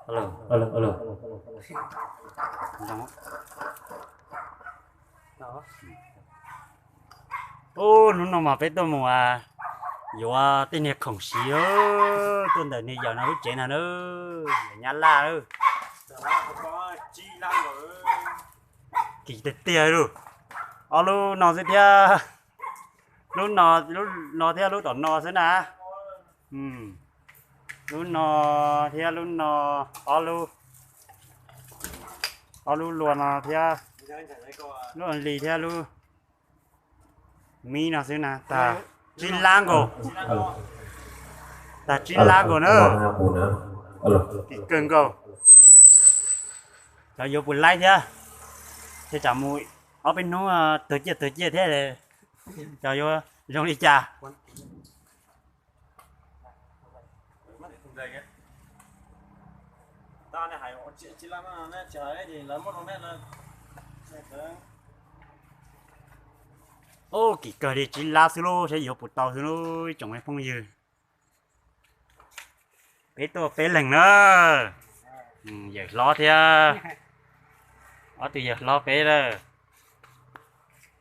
Ub, hnub no mas peb tuaj mus yuav tej niag khoom siv, tuaj ntawm niag yawm no lub tsev no na, yawm Nyab Laj. Kim tiag tiag lauj. Ob lub no xwb thiab, lub no, lub no thiab lub tom no xwb na. Lub no thiab lub no, ob lub, ob lub luas no thiab, lub li thiab lub mib no xwb na, tag tsib lab nkaus, tag tsib lab nkaus na. Kim kawg nkaus. Cov yuav puas laib thiab, thiaj tsam mus ob peb hnub tuag ciaj tuag ciaj thiab, cov yuav zoo li cas. Ub, kim kawg li, tsib lab xwb lauj, saib yuav puas tau xwb lauj ib tsoom phooj ywg. Peb tuaj peb leeg na, yawm hlob thiab, ob tug yawg hlob peb na.